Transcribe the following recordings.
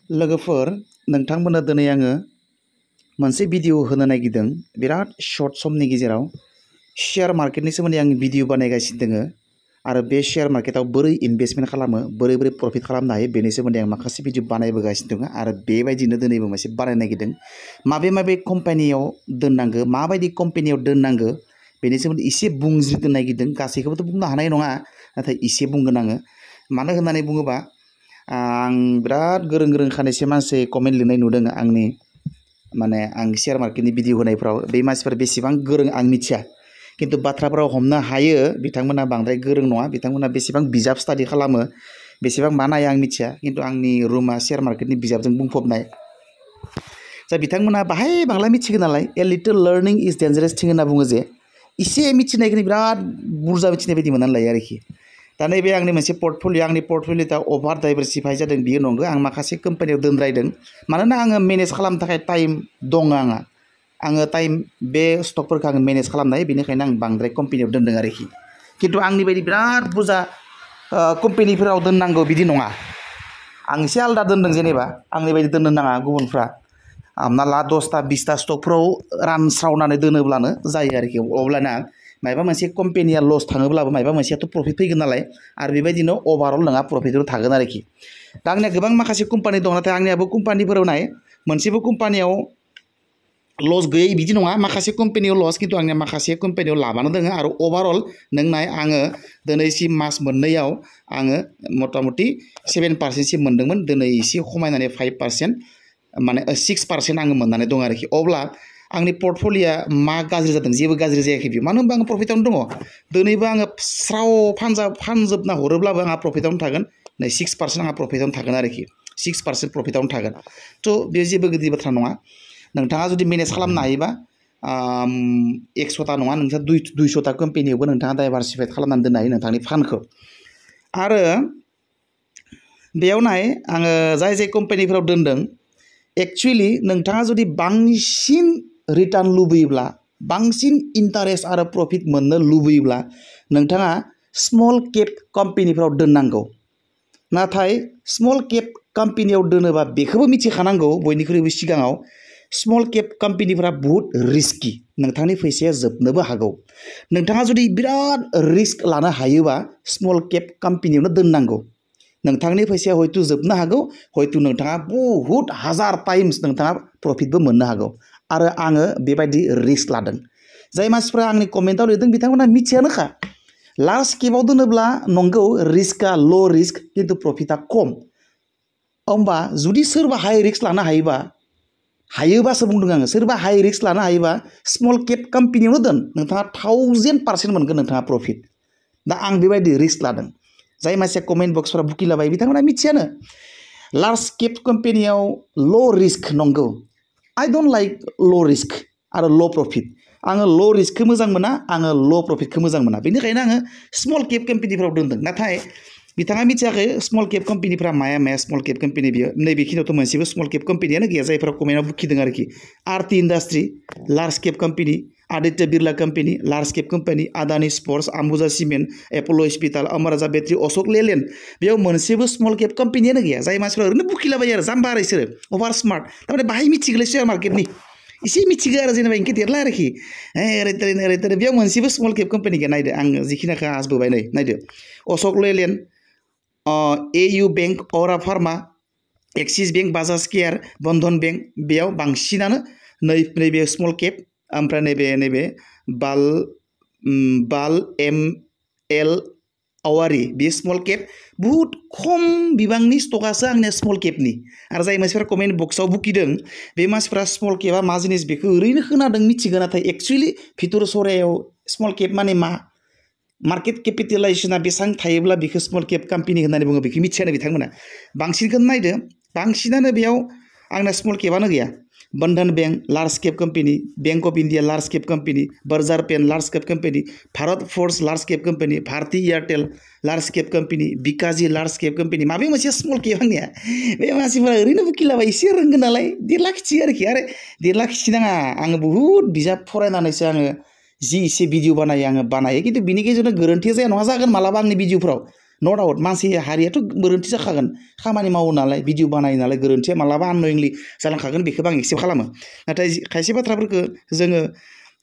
लोगोफोर नोंथांमोननो दिनै आङो मोनसे भिडिअ होनो नागिरदों बिराद शर्ट समनि गेजेराव शेयार मार्केटनि सोमोन्दै आं भिडिअ बानायगासिनो दङ आरो बे शेयार मार्केटाव बोरै इनभेस्टमेन्ट खालामो बोरै प्रफिट खालामनो हायो बेनि सोमोन्दै आं माखासे भिडिअ बानायबोगासिनो दङ आरो बेबायदिनो दिनैबो मोनसे बानायनो नागिरदों माबे कम्पानियाव दोननांगौ माबायदि कम्पानियाव दोननांगौ बेनि सोमोन्दै एसे बुंज्रिनो नागिरदों गासैखौबोथ' बुंनो हानाय नङा नाथाय एसे बुंगोन आङो मानो होननानै बुङोबा आं बिराद गोरों खानैसो मानसि कमेन्ट लिरनाय नुदों आंनि माने आं शेयार मार्केटनि भिडिअ होनायफ्राव बे मानसिफोरा बेसेबां गोरों आं मिथिया किन्तु बाथ्राफोराव हमनो हायो बिथांमोना बांद्राय गोरों नङा बिथांमोना बेसेबां बिजाब स्टाडि खालामो बेसेबां बानायो आं मिथिया किन्तु आंनि रुमा शेयार मार्केटनि बिजाबजों बुंफबनाय जा बिथांमोना बाहाय बांला मिथिगौ नालाय a little learning is dangerous थिं होनना बुङो जे एसे मिथिनायखौनो बिराद बुरजा मिथिनाय बायदि मोननानै लायो आरोखि दा नैबे आंनि मोनसे पर्टफलिय' दा अभार डाइभारसिफाइ जादों बियो नंगौ आं माखासे कम्पानियाव दोनद्रायदों मानोना आङो मेनेज खालामनो थाखाय टाइम दङ आङो टाइम बे स्टकफोरखौ आङो मेनेज खालामनो हायो बेनिखायनो आं बांद्राय कम्पानियाव दोनदों आरोखि किन्तु आंनि बायदि बिराद बुरजा कम्पानिफोराव दोननांगौ बिदि नङा आं एसे आलादा दोनदों जेनेबा आंनि बायदि दोननो नाङा गुबुनफ्रा हमना ला 10टा 20टा स्टकफोराव रानस्रावनानै दोनोब्लानो जायो आरोखि अब्लाना मायबा मोनसे कम्पानिया लस थाङोब्लाबो मायबा मोनसेयाथ' प्रफिट फैगोन नालाय आरो बेबायदिनो अभारअल नोंहा प्रफिटआव थागोन आरोखि दा आंनिया गोबां माखासे कम्पानि दं नाथाय आंनियाबो कम्पानिफोराव नाय मोनसेबो कम्पानियाव लस गैयै बिदि नङा माखासे कम्पानियाव लस किन्तु आंनिया माखासे कम्पानियाव लाबानो दङ आरो अभारअल नों नाय आङो दिनैसिम मास मोननैयाव आङो मटामटि 7% मोनदोंमोन दिनै एसे खमायनानै 5% माने 6% आङो मोननानै दं आरोखि अब्ला आंनि पर्टफलिय'आ मा गाज्रि जादों जेबो गाज्रि जायाखै बियो मानो होनबा आं प्रफिटआवनो दङ दिनैबो आङो स्राव फानजोबना हरोब्लाबो आंहा प्रफिटआवनो थागोन नै 6% आंहा प्रफिटआवनो थागोन आरोखि 6% प्रफिटआवनो थागोन थ' बे जेबो गिदिर बाथ्रा नङा नोंथाङा जुदि मेनेज खालामनो हायोबा 100टा नङा नोंथाङा 200टा कम्पानियावबो नोंथाङा डाइभारसिफाइड खालामनानै दोननो हायो नोंथांनि फान्डखौ आरो बेयाव नाय आङो जाय कम्पानिफोराव दोनदों एक्चुअलि नोंथाङा जुदि बांसिन रिटार्न लुबैयोब्ला बांसिन इन्टारेस्ट आरो प्रफिट मोननो लुबैयोब्ला नोंथाङा स्मल केप कम्पानिफोराव दोननांगौ नाथाय स्मल केप कम्पानियाव दोनोबा बेखौबो मिथिखानांगौ बयनिख्रुइबो सिगाङाव स्मल केप कम्पानिफोरा बहुत रिस्कि नोंथांनि फैसाया जोबनोबो हागौ नोंथाङा जुदि बिराद रिस्क लानो हायोबा स्मल केप कम्पानियावनो दोननांगौ नोंथांनि फैसाया हयथ' जोबनो हागौ हयथ' नोंथाङा बहुत हाजार टाइम्स नोंथाङा प्रफिटबो मोननो हागौ आरो आङो बेबायदि रिस्क लादों जाय मानसिफ्रा आंनि कमेन्टआव लिरदों बिथांमोना मिथियानोखा लार्ज केपाव दोनोब्ला नंगौ रिस्कआ ल' रिस्क किन्तु प्रफिटआ खम होमबा जुदि सोरबा हाई रिस्क लानो हायोबासो बुंदों आङो सोरबा हाई रिस्क लानो हायोबा स्मल केप कम्पानियावनो दोन नोंथाङा 1000% मोनगोन नोंथाङा प्रफिट दा आं बेबायदि रिस्क लादों जाय मानसिया कमेन्ट बक्सफोरा बुकिलाबायो बिथांमोना मिथियानो लार्ज केप कम्पानियाव ल' रिस्क नंगौ आइ डोन्ट लाइक ल' रिस्क आरो ल' प्रफिट आङो ल' रिस्कखौ मोजां मोना आङो ल' प्रफिटखौ मोजां मोना बेनिखायनो आङो स्मल केप कम्पानिफोराव दोनदों नाथाय बिथाङा मिथियाखै स्मल केप कम्पानिफ्रा माया स्मल केप कम्पानि बियो नैबेखिनियावथ' मोनसेबो स्मल केप कम्पानियानो गैया जायफोरा कमेन्टआव बुखिदों आरोखि Aarti industry large cap company Aditya Birla company large cap company Adani sports Ambuja cement Apollo' hospital Amara Raja battery Ashok Leyland बेयाव मोनसेबो स्मल केप कम्पानियानो गैया जाय मानसिफ्रा ओरैनो बुखिलाबायो आरो जाम्बा आरो बिसोरो अभार स्मार्ट थारमाने बाहाय मिथिगौलै शेयार मार्केटनि एसे मिथिगौ आरो जेनेबा इनके देरला आरोखि ओरै बेयाव मोनसेबो स्मल केप कम्पानि गैया नायदो आं जिखिनिखौ आजबोबाय नै नायदो अशक लेलेन्ड AU बेंक अरा pharma axis bank Bajaj care Bandhan bank बेयाव बांसिनानो नैबे स्मल केप ओमफ्राय नैबे बाल ML आवारि बे स्मल केप बहुत खम बिबांनि स्टकआसो आंनिया स्मल केपनि आरो जाय मानसिफोरा कमेन्ट बक्सआव बुकिदों बे मानसिफोरा स्मल केपआ मा जिनिस बेखौ ओरैनो खोनादों मिथिगौ नाथाय एक्चुअलि भितर सरायाव स्मल केप माने मा मार्केट केपिटेलाइजेसना बेसेबां थायोब्ला बेखौ स्मल केप कम्पानि होननानै बुङो बेखौ मिथियानो बिथांमोना बांसिनखौनो नायदो बांसिनानो बेयाव आंना स्मल केपआनो गैया Bandhan bank large cap company bank of India large cap company Berger paint large cap company Bharat फर्स large cap company Bharti Airtel large cap company Bikaji large cap company माबे मोनसे स्मल केप आंनिया बे मानसिफोरा ओरैनो बुकिलाबाय एसे रोंगोन नालाय 1.5 लाख खिथियो आरोखि आरो 1.5 लाख खिथिनाङा आङो बुहुत बिजाब फरायनानैसो आङो जि एसे भिडिअ बानायो आङो बानायो किन्तु बिनि गेजेरजों गोरोन्थिया जाया नङा जागोन मालाबा आंनि भिडिअफ्राव नो डाउट मानसि हारियाथ' गोरोन्थि जाखागोन खामानि मावो नालाय भिडिअ बानायो नालाय गोरोन्थिया मालाबा आननयिंलि जालांखागोन बेखौबो आं एक्सेप्ट खालामो नाथाय खायसे बाथ्राफोरखौ जोङो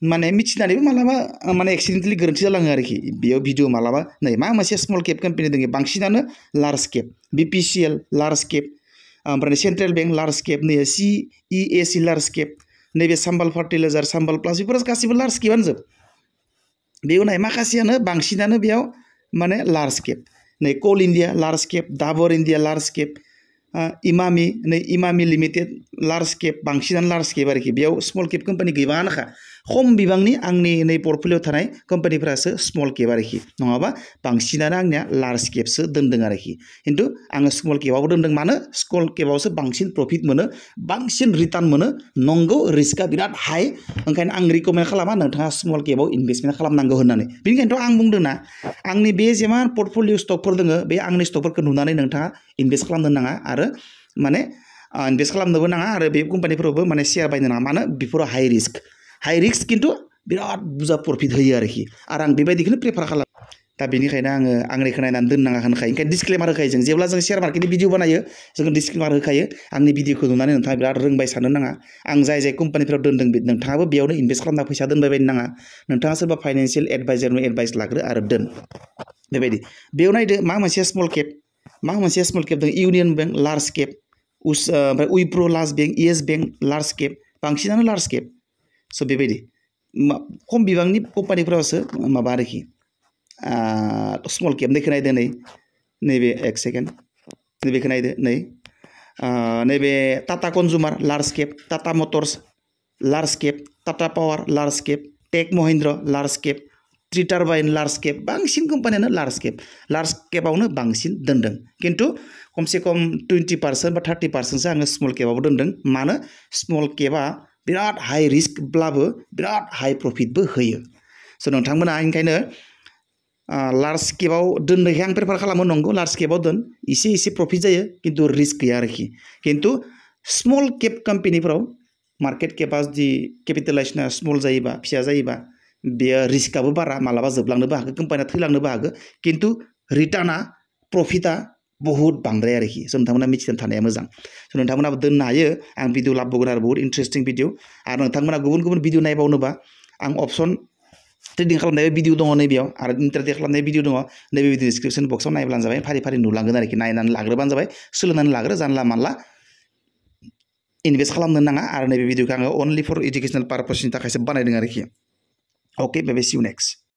माने मिथिनानैबो मालाबा माने एक्सिडेन्टेलि गोरोन्थि जालाङो आरोखि बेयाव भिडिअ मालाबा नै मा मोनसे स्मल केप कम्पानि दङ बांसिनानो large cap BPCL large cap ओमफ्राय सेन्ट्रेल बेंक लार्ज केप नै CEAC लार्ज केप नैबे साम्बाल फार्टिलाइजार साम्बाल प्लास बेफोर गासिबो लार्ज केपानो जोब बेयाव नाय माखासेयानो बांसिनानो बेयाव माने लार्ज केप नै coal India large cap Dabur India large cap Emami limited large cap बांसिनानो लार्ज केप आरोखि बेयाव स्मल केप कम्पानि गैबाङानोखा खम बिबांनि आंनि नै पर्टफलिय'आव थानाय कम्पानिफ्रासो स्मल केप आरोखि नङाबा बांसिनानो आंनिया लार्ज केपसो दोनदों आरोखि खिन्थु आङो स्मल केपआवबो दोनदों मानो स्मल केपआवसो बांसिन प्रफिट मोनो बांसिन रिटार्न मोनो नंगौ रिस्कआ बिराद हाई ओंखायनो आं रिकमेन्ड खालामा नोंथाङा स्मल केपआव इनभेस्टमेन्ट खालामनांगौ होननानै बेनिखायनोथ' आं बुंदों ना आंनि बे जेमान पर्टफलिय' स्टकफोर दङ बे आंनि स्टकफोरखौ नुनानै नोंथाङा इनभेस्ट खालामनो नाङा आरो माने इनभेस्ट खालामनोबो नाङा आरो बे कम्पानिफोरावबो माने शेयार बायनो नाङा मानो बेफोराव हाई रिस्क खिन्थु बिराद बुरजा प्रफिट होयो आरोखि आरो आं बेबायदिखौनो प्रेफार खालामो दा बेनिखायनो आङो आंनिखौ नायनानै दोननाङा होनखायो ओंखायनो डिसक्लेमार होखायो जों जेब्ला जों शेयार मार्केटनि भिडिअ बानायो जोङो डिसक्लेमार होखायो आंनि भिडिअखौ नुनानै नोंथाङा बिराद रोंबाय साननो नाङा आं जाय कम्पानिफोराव दोनदों नोंथाङाबो बेयावनो इनभेस्ट खालामना फैसा दोनबाय बायनो नाङा नोंथाङा सोरबा फाइनान्सियेल एडभाइजारनि एडभाइस लाग्रो आरो दोन बेबायदि बेयाव नायदो मा मोनसे स्मल केप दं इउनियन बेंक लार्ज केप ओमफ्राय Wipro large bank Yes bank large cap बांसिनानो लार्ज केप स' बेबायदि खम बिबांनि कम्पानिफोरावसो माबा आरोखि स्मल केप नैखौ नायदो नैबे एक सेकेन्ड नैबेखौ नायदो नैबे Tata consumer large cap Tata motors large cap Tata power large cap tech Mahindra large cap ट्रि टारबाइन लार्ज केप बांसिन कम्पानियानो लार्ज केपआवनो बांसिन दोनदों खिन्थु खमसे खम 20% बा 30%सो आङो स्मल केपआवबो दोनदों मानो स्मल केपआ बिराद हाई रिस्कब्लाबो बिराद हाई प्रफिटबो होयो स' नोंथांमोना ओंखायनो लार्ज केपआव दोननायखाय आं प्रेफार खालामो नंगौ लार्ज केपआव दोन एसे प्रफिट जायो खिन्थु रिस्क गैया आरोखि खिन्थु स्मल केप कम्पानिफोराव मार्केट केपा जुदि केपिटेलाइजेसना स्मल जायोबा फिसा जायोबा बेयो रिस्कआबो बारा मालाबा जोबलांनोबो हागौ कम्पानिया थैलांनोबो हागौ खिन्थु रिटार्नआ प्रफिटआ बहुत बांद्राय आरोखि स' नोंथांमोना मिथिनानै थानाया मोजां स' नोंथांमोनाबो दोननो हायो आं भिडिअ लाबोगोन आरो बहुत इन्टारेस्टिं भिडिअ आरो नोंथांमोना गुबुन भिडिअ नायबावनोबा आं अपसन ट्रेडिं खालामनाय भिडिअ दङ नैबेयाव आरो इन्टारडे खालामनाय भिडिअ दङ नैबे भिडिअ डिसक्रिपसन बक्सआव नायब्लानो जाबाय फारि नुलांगोन आरोखि नायनानै लाग्रोबानो जाबाय सोलोंनानै लाग्रो जानला मानला इनभेस्ट खालामनो नाङा आरो नैबे भिडिअखौ आङो अनलि फर इडुकेसनेल पारपसनि थाखायसो बानायदों आरोखि अके बाय बाय सि इउ नेक्स्ट